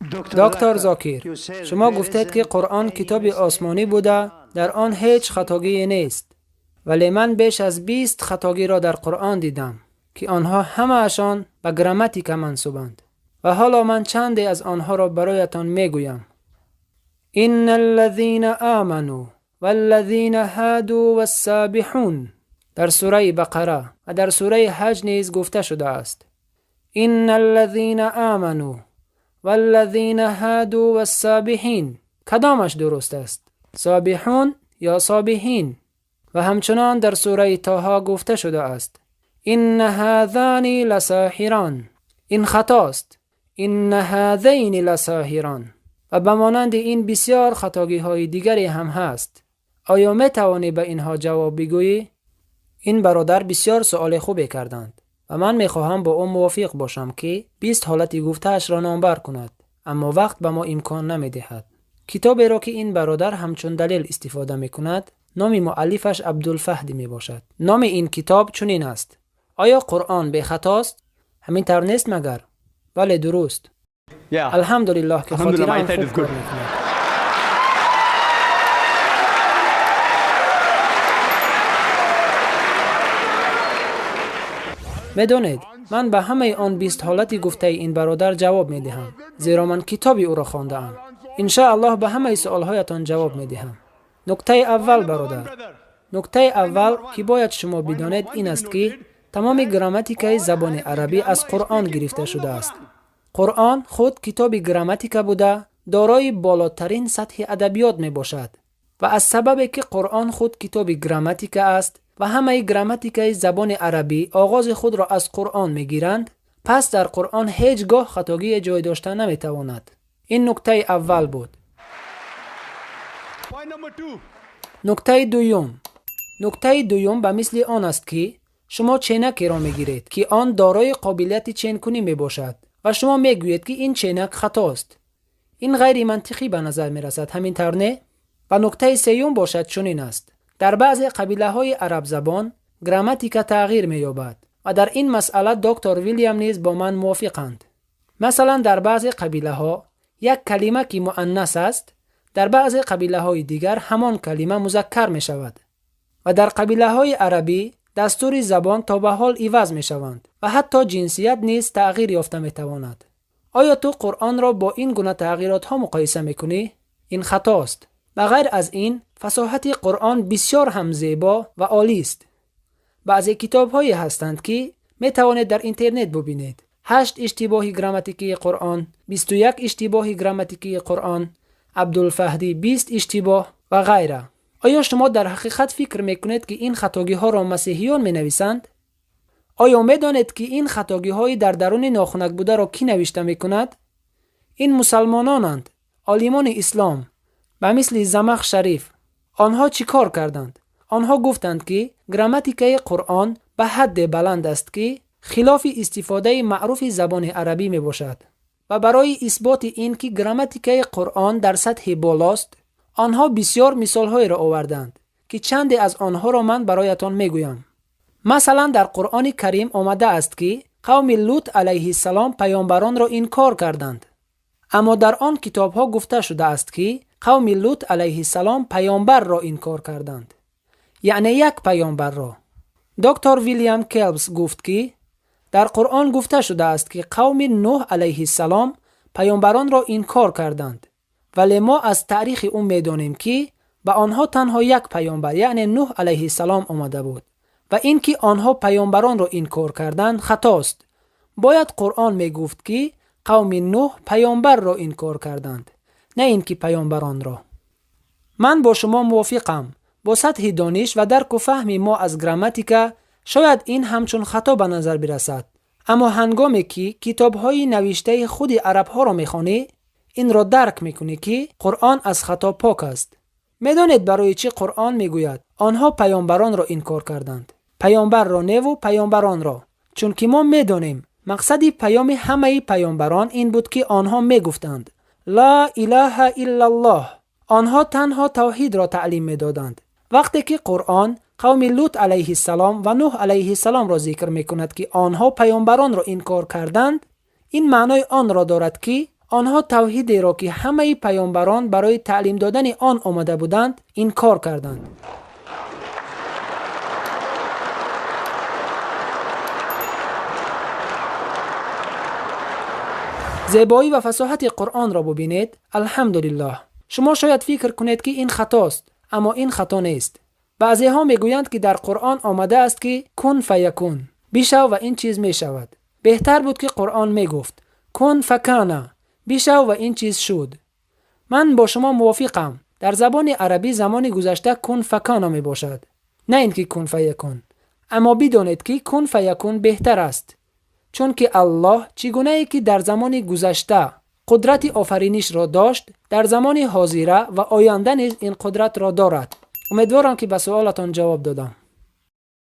Доктор Зокир, шумо гуфтед, ки Қуръон китоби осмонӣ буда, дар он ҳеҷ хатогие нест. Вале ман беш аз 20 хатогиро дар Қуръон дидам, ки онҳо ҳамаашон ба грамматика мансубанд. Ва ҳоло ман чанде аз онҳоро бароятон мегӯям. Инна аллазина аману валлазина ҳаду вассабиҳун дар сураи Бақара ва дар сураи Ҳаҷ низ гуфта шудааст. Инна аллазина аману валлазина ҳаду вассабиҳин. Кадомаш дуруст аст? Собиҳун ё собиҳин? Ва ҳамчунон дар сураи Тоҳо гуфта шудааст. Инна ҳазани ласоҳирон. Ин хатост. Инна ҳазайни ласоҳирон. Ва ба монанди ин бисёр хатогиҳои дигаре ҳам ҳаст. Оё метавонӣ ба инҳо ҷавоб бигӯӣ? Ин бародар бисёр суоли хубе карданд ва ман мехоҳам бо ӯ мувофиқ бошам, ки 20 ҳолати гуфтаашро номбар кунад, аммо вақт ба мо имкон намедиҳад. Китоберо, ки ин бародар ҳамчун далел истифода мекунад, номи муаллифаш Абдулфаҳдӣ мебошад. Номи ин китоб чунин аст: Оё Қуръон бехатост? Ҳамин тавр нест магар? Бале, дуруст. Алҳамдулиллоҳ, ки хотираам хуб кор мекунад. Медонед, ман ба ҳамаи он 20 ҳолати гуфтаи ин бародар ҷавоб медиҳам, зеро ман китоби ӯро хондаам. Иншааллоҳ ба ҳамаи суолҳоятон ҷавоб медиҳам. Нуктаи аввал, бародар. Нуктаи аввал, ки бояд шумо бидонед, ин аст, ки тамоми грамматикаи забони арабӣ аз Қуръон гирифта шудааст. Қуръон худ китоби грамматика буда, дорои болотарин сатҳи адабиёт мебошад. Ва аз сабабе, ки Қуръон худ китоби грамматика аст ва ҳамаи грамматикаи забони арабӣ оғози худро аз Қуръон мегиранд, пас дар Қуръон ҳеҷ гоҳ хатогие ҷой дошта наметавонад. Ин нуктаи аввал буд. Нуктаи дуюм. Нуктаи дуюм ба мисли он аст, ки шумо ченакеро мегиред, ки он дорои қобилияти ченкунӣ мебошад ва шумо мегӯед, ки ин ченак хатост. Ин ғайримантиқӣ ба назар мерасад, ҳамин тавр не? Ва нуктаи сеюм бошад чунин аст. Дар баъзе қабилаҳои арабзабон грамматика тағйир меёбад ва дар ин масъала доктор Вилям низ бо ман мувофиқанд. Масалан, дар баъзе қабилаҳо як калима, ки муаннас аст, дар баъзе қабилаҳои дигар ҳамон калима музаккар мешавад. Ва дар қабилаҳои арабӣ дастури забон то ба ҳол иваз мешаванд ва ҳатто ҷинсият низ тағйир ёфта метавонад. Оё ту Қуръонро бо ин гуна тағйиротҳо муқоиса мекунӣ? Ин хатост. Ба ғайр аз ин, фасоҳати Қуръон бисёр ҳам зебо ва олист. Баъзе китобҳое ҳастанд, ки метавонед дар интернет бубинед. 8 иштибоҳи грамматикии Қуръон, 21 иштибоҳи грамматикии Қуръон, Абдулфаҳдӣ 20 иштибоҳ ва ғайра. Оё шумо дар ҳақиқат фикр мекунед, ки ин хатогиҳоро масеҳиён менависанд? Оё медонед, ки ин хатогиҳои дар даруни нохунак бударо кӣ навишта мекунад? Ин мусалмононанд, олимони ислом, ба мисли Замах Шариф. Онҳо чӣ кор карданд? Онҳо гуфтанд, ки грамматикаи Қуръон ба ҳадде баланд аст, ки хилофи истифодаи маъруфи забони арабӣ мебошад. Ва барои исботи ин, ки грамматикаи Қуръон дар сатҳи болост, онҳо бисёр мисолҳоеро оварданд, ки чанде аз онҳоро ман бароятон мегӯям. Масалан, дар Қуръони Карим омадааст, ки қавми Лут алайҳиссалом паёмбаронро инкор карданд. Аммо дар он китобҳо гуфта шудааст, ки қавми Лут алайҳиссалом паёмбарро инкор карданд, яъне як паёмбарро. Доктор Вилям Келбс гуфт, ки дар Қуръон гуфта шудааст, ки қавми Нӯҳ алайҳиссалом паёмбаронро инкор карданд, вале мо аз таърихи ӯ медонем, ки ба онҳо танҳо як паёмбар, яъне Нӯҳ алайҳиссалом омада буд ва ин ки онҳо паёмбаронро инкор карданд хатост. Бояд Қуръон мегуфт, ки қавми Нӯҳ паёмбарро инкор карданд, на ин ки паёмбаронро. Ман бо шумо мувофиқам. Бо сатҳи дониш ва дарку фаҳми мо аз грамматика шояд ин ҳамчун хато ба назар бирасад, аммо ҳангоме ки китобҳои навиштаи худи арабҳоро мехонӣ, инро дарк мекунӣ, ки Қуръон аз хато пок аст. Медонед, барои чӣ Қуръон мегӯяд онҳо паёмбаронро инкор карданд? Паёмбарро неву паёмбаронро, чунки мо медонем мақсади паёми ҳамаи паёмбарон ин буд, ки онҳо мегуфтанд: ла илаҳа иллаллоҳ. Онҳо танҳо тавҳидро таълим медоданд. Вақте ки Қуръон қавми Лут алайҳиссалом ва Нӯҳ алайҳиссаломро зикр мекунад, ки онҳо паёмбаронро инкор карданд, ин маънои онро дорад, ки Онҳо тавҳидеро, ки ҳамаи паёмбарон барои таълим додани он омада буданд, инкор карданд. Зебоӣ ва фасоҳати Қуръонро бубинед. Алҳамдулиллоҳ. Шумо шояд фикр кунед, ки ин хатост, аммо ин хато нест. Баъзеҳо мегӯянд, ки дар Қуръон омадааст, ки кун фаякун, бишав ва ин чиз мешавад. Беҳтар буд, ки Қуръон мегуфт кун факана, бишав ва ин чиз шуд. Ман бо шумо мувофиқам. Дар забони арабӣ замони гузашта кун факана мебошад, на ин ки кун фаякун. Аммо бидонед, ки кун фаякун беҳтар аст, чунки Аллоҳ чӣ гунае ки дар замони гузашта қудрати офаринишро дошт, дар замони ҳозира ва оянда низ ин қудратро дорад. Умедворам, ки ба суолатон ҷавоб додам.